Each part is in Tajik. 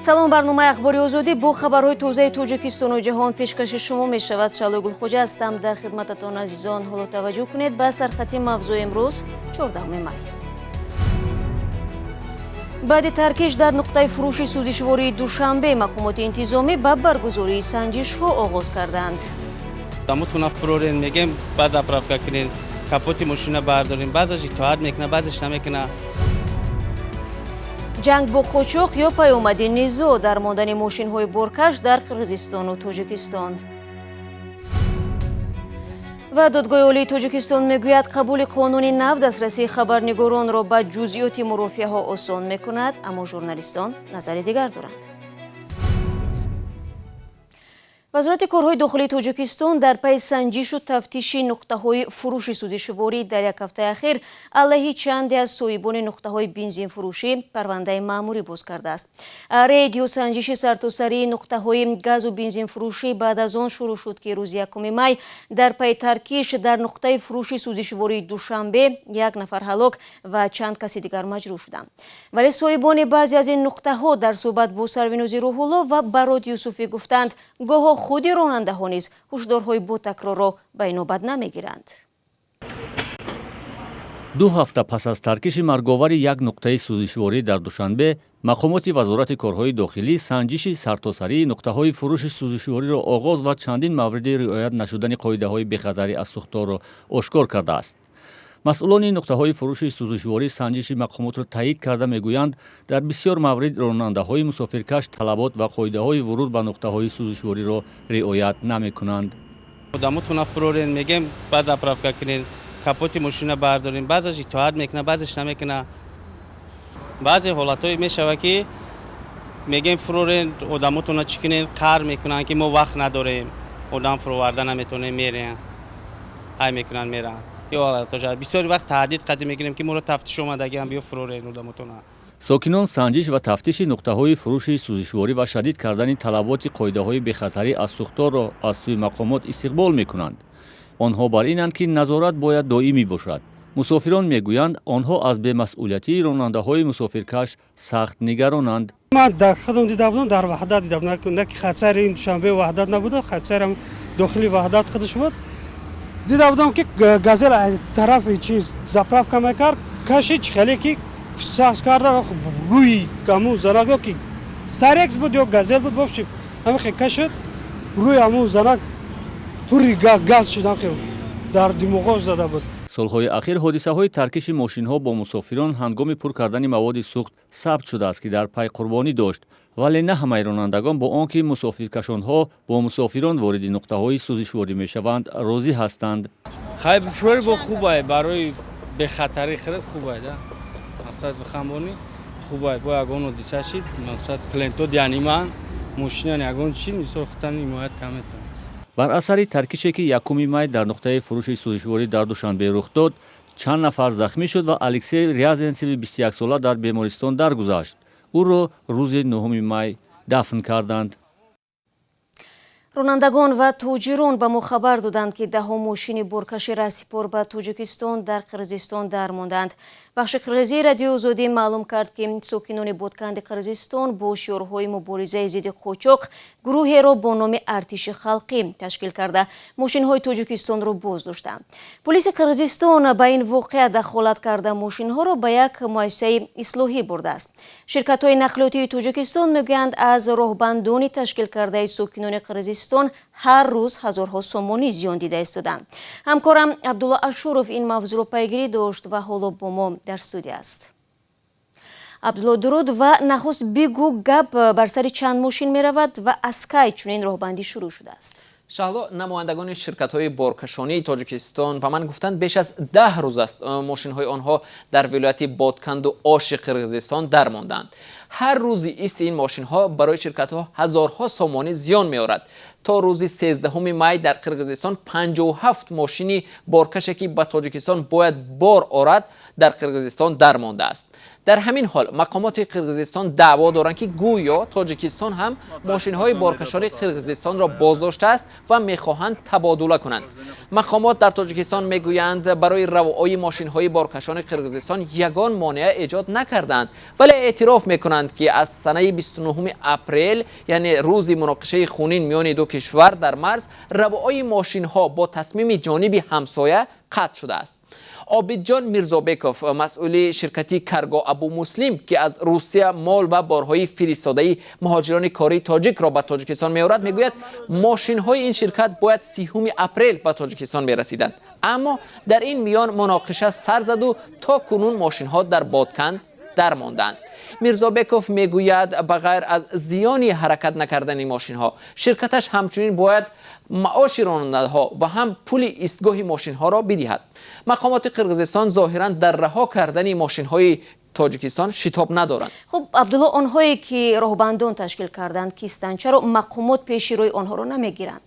Салом, барномаи Ахбори Озодӣ бо хабарҳои тозаи Тоҷикистону ҷаҳон пешкаши шумо мешавад. Шаҳлои Гулхоҷа ҳастам дар хидмататон, азизон. Ҳоло таваҷҷӯҳ кунед ба сархати мавзӯи имрӯз, 14 май. Баъди таркиш дар нуқтаи фурӯши сӯзишвории Душанбе мақомоти интизомӣ ба баргузории санҷишҳо оғоз карданд. Дамутона фурорен, мегем, ба заправка кунен, капоти мошина бардорем. Баъзаш итоат мекуна, баъзеш намекуна. Ҷанг бо қочоқ ё паёмади низоъ дар мондани мошинҳои боркаш дар Қирғизистону Тоҷикистон. Ва Додгоҳи Олии Тоҷикистон мегӯяд, қабули қонуни нав дастрасии хабарнигоронро ба ҷузъиёти мурофиаҳо осон мекунад, аммо журналистон назари дигар доранд. Вазорати корҳои дохилии Тоҷикистон дар пайи санҷишу тафтиши нуқтаҳои фурӯши сӯзишворӣ дар як ҳафтаи ахир алайҳи чанде аз соҳибони нуқтаҳои бензинфурӯшӣ парвандаи маъмурӣ боз кардааст. Рейд ё санҷиши сартосарии нуқтаҳои газу бензинфурӯшӣ баъд аз он шурӯъ шуд, ки рӯзи 1 май дар пайи таркиш дар нуқтаи фурӯши сӯзишвории Душанбе як нафар ҳалок ва чанд каси дигар маҷрӯҳ шуданд. Вале соҳибони баъзе аз ин нуқтаҳо дар суҳбат бо Сарвинози Рӯҳулло ва Барод Юсуфӣ гуфтанд, гоҳо худи ронандаҳо низ ҳушдорҳои ботакрорро ба инобат намегиранд. 2 ҳафта пас аз таркиши марговари як нуқтаи сӯзишворӣ дар Душанбе, мақомоти Вазорати корҳои дохилӣ санҷиши сартосарии нуқтаҳои фурӯши сӯзишвориро оғоз ва чандин мавриди риоят нашудани қоидаҳои бехатарӣ аз сӯхторро ошкор кардааст. Масъулони нуқтаҳои фурӯши сӯзишворӣ санҷиши мақомотро таъид карда, мегӯянд, дар бисёр маврид ронандаҳои мусофиркаш талабот ва қоидаҳои вуруд ба нуқтаҳои сӯзишвориро риоят намекунанд. Одамотона фурорен, мегем, ба заправка кунен, капоти мошина бардорем. Баъзаш итоат мекуна, баъзеш намекуна. Баъзе ҳолатҳое мешавад, ки мегем, фурорен одамотона, чӣ кунен, қар мекунанд, ки мо вақт надорем, одам фуроварда наметавонем, мерен, ҳай мекунанд, меранд. Ё ҳолатҳо бисёри вақт таҳдид қадим мекунем, ки моро тафтиш омадагиам, биё фурорен одамотона. Сокинон санҷиш ва тафтиши нуқтаҳои фурӯши сӯзишворӣ ва шадид кардани талаботи қоидаҳои бехатарӣ аз сӯхторро аз сӯи мақомот истиқбол мекунанд. Онҳо бар инанд, ки назорат бояд доимӣ бошад. Мусофирон мегӯянд, онҳо аз бемасъулиятии ронандаҳои мусофиркаш сахт нигаронанд. Ман дар худам дида будам, дар Ваҳдат дида будам, на ки хатсайри ин Душанбе Ваҳдат набуда, хатсайрам дохили Ваҳдат худаш буд. Дида будам, ки Газел тарафи чиз заправка мекард, кашид, хеле ки сас карда рӯи ҳамун занак, ё ки Старекс буд, ё Газел буд, вообщем ҳамихе кашид, рӯи ҳамун занак пури газ шуд, ҳамихе дар димоғош зада буд. Солҳои ахир ҳодисаҳои таркиши мошинҳо бо мусофирон ҳангоми пур кардани маводи сӯхт сабт шудааст, ки дар пай қурбонӣ дошт. Вале на ҳамаи ронандагон бо он ки мусофиркашонҳо бо мусофирон вориди нуқтаҳои сӯзишворӣ мешаванд, розӣ ҳастанд. Хай, бифурори бо хубай, барои бехатарӣ худат хубай да. Мақсад, бихамбонӣ хубай, бо ягон ҳодиса шид, мақсад, клиентот, яъни ман мошинан ягон чи, мисол, худтан ҳимоят кам метавонӣ. Бар асари таркише, ки 1 май дар нуқтаи фурӯши сӯзишворӣ дар Душанбе рух дод, чанд нафар захмӣ шуд ва Алексей Рязенцеви 21сола дар бемористон даргузашт. Ӯро рӯзи 9 май дафн карданд. Ронандагон ва тоҷирон ба мо хабар доданд, ки даҳо мошини боркаши раҳсипор ба Тоҷикистон дар Қирғизистон дармонданд. Бахши қирғизии Радиои Озодӣ маълум кард, ки сокинони Ботканди Қирғизистон бо шиорҳои муборизаи зидди қочоқ гурӯҳеро бо номи Артиши халқӣ ташкил карда, мошинҳои тоҷикистонро боз доштанд. Полиси Қирғизистон ба ин воқеа дахолат карда, мошинҳоро ба як муассисаи ислоҳӣ бурдааст. Ширкатҳои нақлиётии Тоҷикистон мегӯянд, аз роҳбандони ташкил кардаи сокинони Қирғизистон ҳар рӯз ҳазорҳо сомонӣ зиён дида истоданд. Ҳамкорам Абдулло Ашуров ин мавзӯъро пайгирӣ дошт ва ҳоло бо мо дар студия аст. Абдулло, дуруд, ва нахуст бигӯ, гап бар сари чанд мошин меравад ва аз кай чунин роҳбандӣ шурӯъ шудааст? Шаҳло, намояндагони ширкатҳои боркашонии Тоҷикистон ба ман гуфтанд, беш аз 10 рӯз аст, мошинҳои онҳо дар вилояти Ботканду Оши Қирғизистон дармонданд. Ҳар рӯзи исти ин мошинҳо барои ширкатҳо ҳазорҳо сомонӣ зиён меорад. То рӯзи 13 май дар Қирғизистон 57 мошини боркаше, ки ба Тоҷикистон бояд бор орад, дар Қирғизистон дармондааст. Дар ҳамин ҳол мақомоти Қирғизистон даъво доранд, ки гӯё Тоҷикистон ҳам мошинҳои боркашони Қирғизистонро боздоштааст ва мехоҳанд табодула кунанд. Мақомот дар Тоҷикистон мегӯянд, барои равои мошинҳои боркашони Қирғизистон ягон монеа эҷод накарданд, вале эътироф мекунанд. мекунанд, ки аз санаи 29 апрел, яъне рӯзи муноқишаи хунин миёни ду кишвар дар марз, равои мошинҳо бо тасмими ҷониби ҳамсоя қатъ шудааст. Обидҷон Мирзобеков, масъули ширкати Карго Абу Муслим, ки аз Русия мол ва борҳои фиристодаи муҳоҷирони кории тоҷикро ба Тоҷикистон меорад, мегӯяд, мошинҳои ин ширкат бояд 30 апрел ба Тоҷикистон мерасиданд, аммо дар ин миён муноқиша сар заду то кунун мошинҳо дар Бодканд дармонданд. Мирзобеков мегӯяд, ба ғайр аз зиёни ҳаракат накардани мошинҳо, ширкаташ ҳамчунин бояд маоши ронандаҳо ва ҳам пули истгоҳи мошинҳоро бидиҳад. Мақомоти Қирғизистон зоҳиран дар раҳо кардани мошинҳои Тоҷикистон шитоб надоранд. Хуб, Абдулло, онҳое ки роҳбандон ташкил карданд кистанд? Чаро мақомот пеши рӯи онҳоро намегиранд?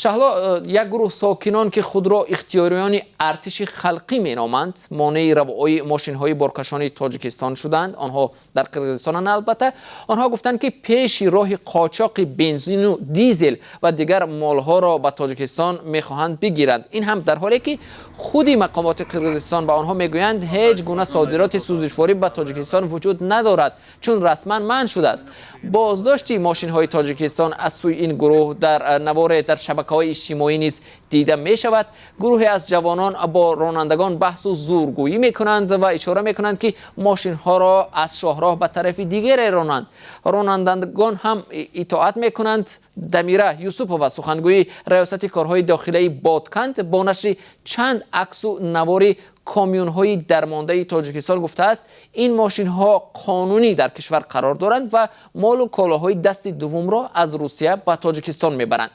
Шаҳло, як гурӯҳ сокинон, ки худро ихтиёриёни артиши халқӣ меноманд, монеи равои мошинҳои боркашони Тоҷикистон шуданд. Онҳо дар Қирғизистонанд. Албатта, онҳо гуфтанд, ки пеши роҳи қочоқи бензину дизел ва дигар молҳоро ба Тоҷикистон мехоҳанд бигиранд. Ин ҳам дар ҳоле ки худи мақомоти Қирғизистон ба онҳо мегӯянд, ҳеҷ гуна содироти сӯзишворӣ ба Тоҷикистон вуҷуд надорад, чун расман манъ шудааст. Боздошти мошинҳои Тоҷикистон аз сӯи ин гурӯҳ дар наворе дар шабакаҳои иҷтимоӣ низ дида мешавад. Гурӯҳе аз ҷавонон бо ронандагон баҳсу зӯргӯӣ мекунанд ва ишора мекунанд, ки мошинҳоро аз шоҳроҳ ба тарафи дигаре ронанд. Ронандагон ҳам итоат мекунанд. Дамира Юсупова, сухангӯи раёсати корҳои дохилаи Бодканд, бо нашри чанд аксу навори комюнҳои дармондаи Тоҷикистон гуфтааст, ин мошинҳо қонунӣ дар кишвар қарор доранд ва молу колоҳои дасти дуввумро аз Русия ба Тоҷикистон мебаранд.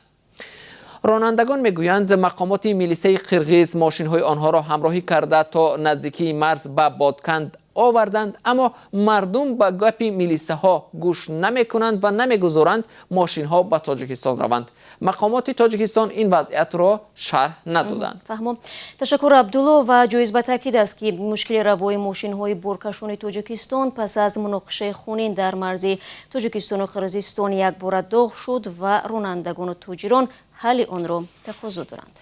Ронандагон мегӯянд, мақомоти милисаи қирғиз мошинҳои онҳоро ҳамроҳӣ карда то наздикии марз ба Бодканд оварданд, аммо мардум ба гапи милисаҳо гӯш намекунанд ва намегузоранд мошинҳо ба Тоҷикистон раванд. Мақомоти Тоҷикистон ин вазъиятро шарҳ надоданд. Фаҳмом, ташаккур, Абдулло. Ва ҷоиз ба таъкид аст, ки мушкили равои мошинҳои боркашони Тоҷикистон пас аз муноқишаи хунин дар марзи Тоҷикистону Қирғизистон якбора доғ шуд ва ронандагону тоҷирон ҳалли онро тақозо доранд.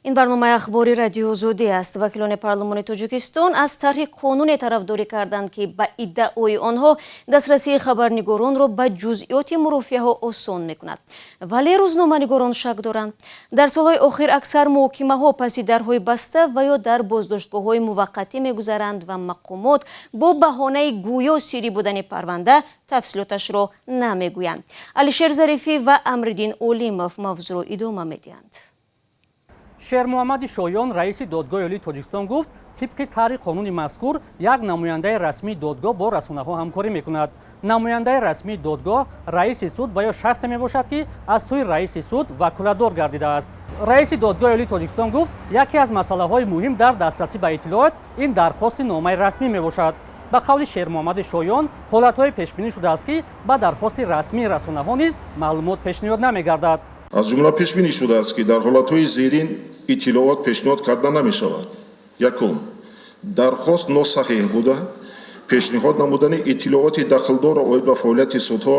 Ин барномаи ахбори Радиои Озодӣ аст. Вакилони парлумони Тоҷикистон аз тарҳи қонуне тарафдорӣ карданд, ки ба иддаои онҳо дастрасии хабарнигоронро ба ҷузъиёти мурофиаҳо осон мекунад. Вале рӯзноманигорон шак доранд. Дар солҳои охир аксар муҳокимаҳо паси дарҳои баста ва ё дар боздоштгоҳҳои муваққатӣ мегузаранд ва мақомот бо баҳонаи гӯё сирӣ будани парванда тафсилоташро намегӯянд. Алишер Зарифӣ ва Амриддин Олимов мавзӯъро идома медиҳанд. Шермуҳаммади Шоён, раиси Додгоҳи Олии Тоҷикистон, гуфт, тибқи тарҳи қонуни мазкур як намояндаи расмии додгоҳ бо расонаҳо ҳамкорӣ мекунад. Намояндаи расмии додгоҳ раиси суд ва ё шахсе мебошад, ки аз сӯи раиси суд ваколатдор гардидааст. Раиси Додгоҳи Олии Тоҷикистон гуфт, яке аз масъалаҳои муҳим дар дастрасӣ ба иттилоот ин дархости номаи расмӣ мебошад. Ба қавли Шермуҳаммади Шоён, ҳолатҳое пешбинӣ шудааст, ки ба дархости расмии расонаҳо низ маълумот пешниҳод намегардад. Аз ҷумла пешбинӣ шудааст, ки дар ҳолатҳои зерин иттилоот пешниҳод карда намешавад. Якум, дархост носаҳеҳ буда, пешниҳод намудани иттилооти дахлдорро оид ба фаъолияти судҳо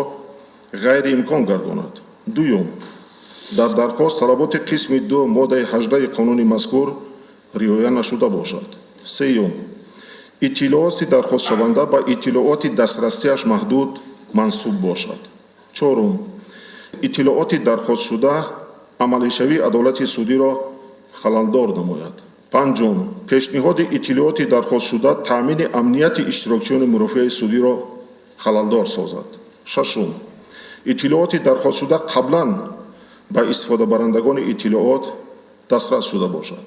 ғайриимкон гардонад. Дуюм, дар дархост талаботи қисми 2 моддаи 18 қонуни мазкур риоя нашуда бошад. Сеюм, иттилооти дархостшаванда ба иттилооти дастрасиаш маҳдуд мансуб бошад. Чорум, иттилооти дархостшуда амалишавии адолати судиро халалдор намояд. Панҷум, пешниҳоди иттилооти дархостшуда таъмини амнияти иштирокчиёни мурофиаи судиро халалдор созад. Шашум, иттилооти дархостшуда қаблан ба истифодабарандагони иттилоот дастрас шуда бошад.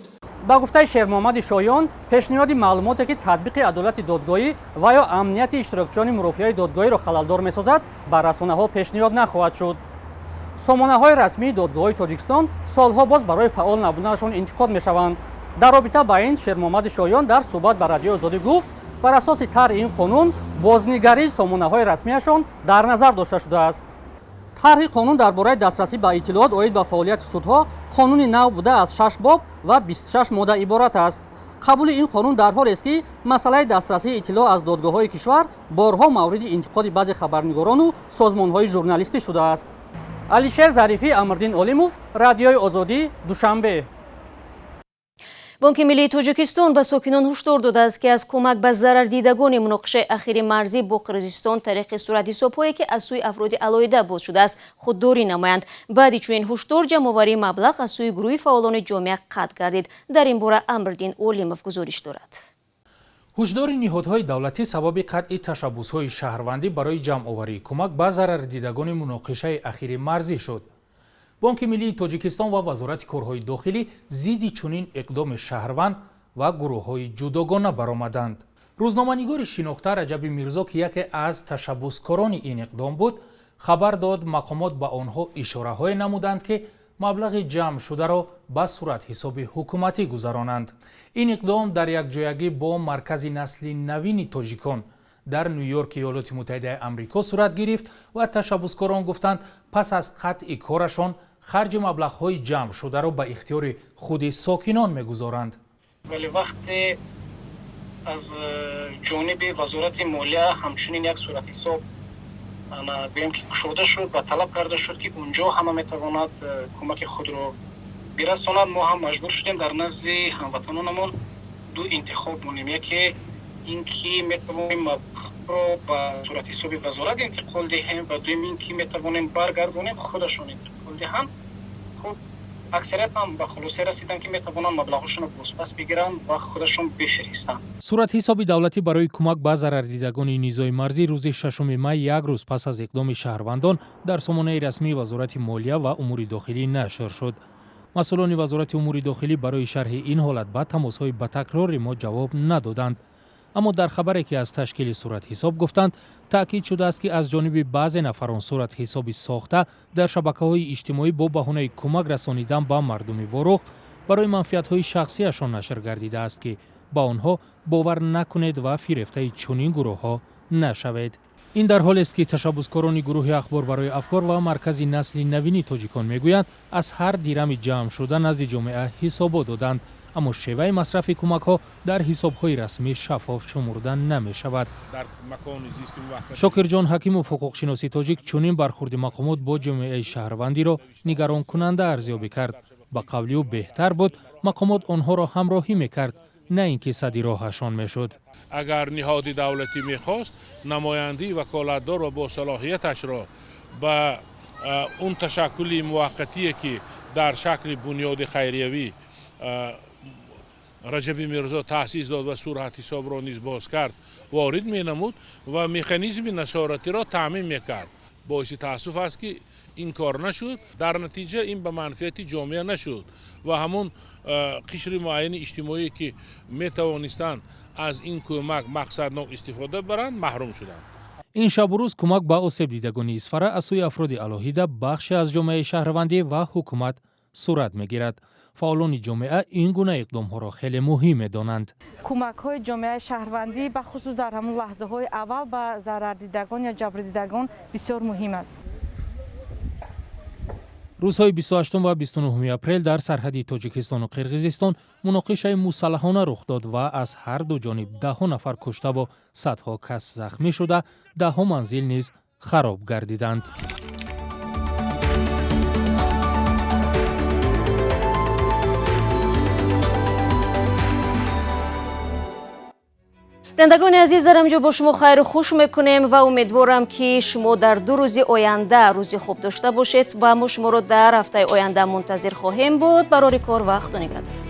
Ба гуфтаи Шермуҳаммади Шоён, пешниҳоди маълумоте, ки татбиқи адолати додгоҳӣ ва ё амнияти иштирокчиёни мурофиаи додгоҳиро халалдор месозад, ба расонаҳо пешниҳод нахоҳад шуд. Сомонаҳои расмии додгоҳҳои Тоҷикистон солҳо боз барои фаъол набуданашон интиқод мешаванд. Дар робита ба ин Шермуҳаммади Шоён дар суҳбат ба Радиои Озодӣ гуфт, Бар асоси тарҳи ин қонун бознигарии сомонаҳои расмияшон дар назар дошта шудааст. Тарҳи қонун дар бораи дастрасӣ ба иттилоот оид ба фаъолияти судҳо қонуни нав буда аз 6 боб ва 26 модда иборат аст. Қабули ин қонун дар ҳолест, ки масъалаи дастрасии иттилоъ аз додгоҳҳои кишвар борҳо мавриди интиқоди баъзе хабарнигорону созмонҳои журналистӣ шудааст. Алишер Зарифӣ, Амрдин Олимов, Радиои Озодӣ, Душанбе. Бонки миллии Тоҷикистон ба сокинон ҳушдор додааст, ки аз кӯмак ба зарардидагони муноқишаи ахири марзӣ бо Қирғизистон тариқи суратҳисобҳое, ки аз сӯи афроди алоҳида боз шудааст, худдорӣ намоянд. Баъди чунин ҳушдор ҷамъоварии маблағ аз сӯи гурӯҳи фаъолони ҷомеа қатъ гардид. Дар ин бора Амрдин Олимов гузориш дорад. Ҳушдори ниҳодҳои давлатӣ сабаби қатъи ташаббусҳои шаҳрвандӣ барои ҷамъоварии кӯмак ба зарардидагони муноқишаи ахири марзӣ шуд. Бонки миллии Тоҷикистон ва Вазорати корҳои дохилӣ зидди чунин иқдоми шаҳрванд ва гурӯҳҳои ҷудогона баромаданд. Рӯзноманигори шинохта Раҷаби Мирзо, ки яке аз ташаббускорони ин иқдом буд, хабар дод, мақомот ба онҳо ишораҳое намуданд, ки маблағи ҷамъшударо ба суратҳисоби ҳукуматӣ гузаронанд. Ин иқдом дар якҷоягӣ бо Маркази насли навини тоҷикон дар Ню-Йорки Иёлоти Муттаҳидаи Амрико сурат гирифт ва ташаббускорон гуфтанд, пас аз қатъи корашон харҷи маблағҳои ҷамъшударо ба ихтиёри худи сокинон мегузоранд. Вале вақте аз ҷониби Вазорати молия ҳамчунин як суратҳисоб гӯем ки кушода шуд ва талаб карда шуд, ки унҷо ҳама метавонад кӯмаки худро бирасонад, мо ҳам маҷбур шудем дар назди ҳамватанонамон ду интихоб монем: яке ин ки метавонем маблағро ба суратҳисоби вазорат интиқол диҳем ва дуюм ин ки метавонем баргардонем, худашон интиқол диҳанд. Хуб, аксарият ҳам ба хулоса расиданд, ки метавонанд маблағҳошонро бозпас бигиранд ва худашон бифиристанд. Суратҳисоби давлатӣ барои кӯмак ба зарардидагони низои марзӣ рӯзи 6 май, як рӯз пас аз иқдоми шаҳрвандон, дар сомонаи расмии Вазорати молия ва умури дохилӣ нашр шуд. Масъулони Вазорати умури дохилӣ барои шарҳи ин ҳолат ба тамосҳои ба такрори мо ҷавоб надоданд. Аммо дар хабаре, ки аз ташкили суратҳисоб гуфтанд, таъкид шудааст, ки аз ҷониби баъзе нафарон суратҳисоби сохта дар шабакаҳои иҷтимоӣ бо баҳонаи кӯмак расонидан ба мардуми Ворух барои манфиатҳои шахсиашон нашр гардидааст, ки ба онҳо бовар накунед ва фирефтаи чунин гурӯҳҳо нашавед. Ин дар ҳолест, ки ташаббускорони гурӯҳи Ахбор барои афкор ва Маркази насли навини тоҷикон мегӯянд, аз ҳар дирами ҷамъшуда назди ҷомеа ҳисобот доданд, аммо шеваи масрафи кӯмакҳо дар ҳисобҳои расмӣ шаффоф шумурда намешавад. Шокирҷон Ҳакимов, ҳуқуқшиноси тоҷик, чунин бархурди мақомот бо ҷомеаи шаҳрвандиро нигаронкунанда арзёбӣ кард. Ба қавли ӯ, беҳтар буд мақомот онҳоро ҳамроҳӣ мекард, на ин ки сади роҳашон мешуд. Агар ниҳоди давлатӣ мехост намояндии ваколатдор ва босалоҳияташро ба он ташаккули муваққатие, ки дар шакли бунёди хайриявӣ Раҷаби Мирзо таъсис дод ва суратҳисобро низ боз кард, ворид менамуд ва механизми насоратиро таъмин мекард. Боиси таассуф аст, ки ин кор нашуд. Дар натиҷа ин ба манфиати ҷомеа нашуд ва ҳамун қишри муайяни иҷтимоие, ки метавонистанд аз ин кӯмак мақсаднок истифода баранд, маҳрум шуданд. Ин шабу рӯз кӯмак ба осебдидагони Исфара аз сӯи афроди алоҳида, бахше аз ҷомеаи шаҳрвандӣ ва ҳукумат сурат мегирад. Фаъолони ҷомеа ин гуна иқдомҳоро хеле муҳим медонанд. Кӯмакҳои ҷомеаи шаҳрвандӣ, бахусус дар ҳамон лаҳзаҳои аввал, ба зарардидагон ё ҷабрдидагон бисёр муҳим аст. Рӯзҳои 28 ва 29 апрел дар сарҳади Тоҷикистону Қирғизистон муноқишаи мусаллаҳона рух дод ва аз ҳар ду ҷониб даҳҳо нафар куштаву садҳо кас захмӣ шуда, даҳҳо манзил низ хароб гардиданд. Бинандагони азиз, дар ҳамҷо бо шумо хайру хуш мекунем ва умедворам, ки шумо дар 2 рӯзи оянда рӯзи хуб дошта бошед ва мо шуморо дар ҳафтаи оянда мунтазир хоҳем буд. Барори кор ва Худо нигаҳдор.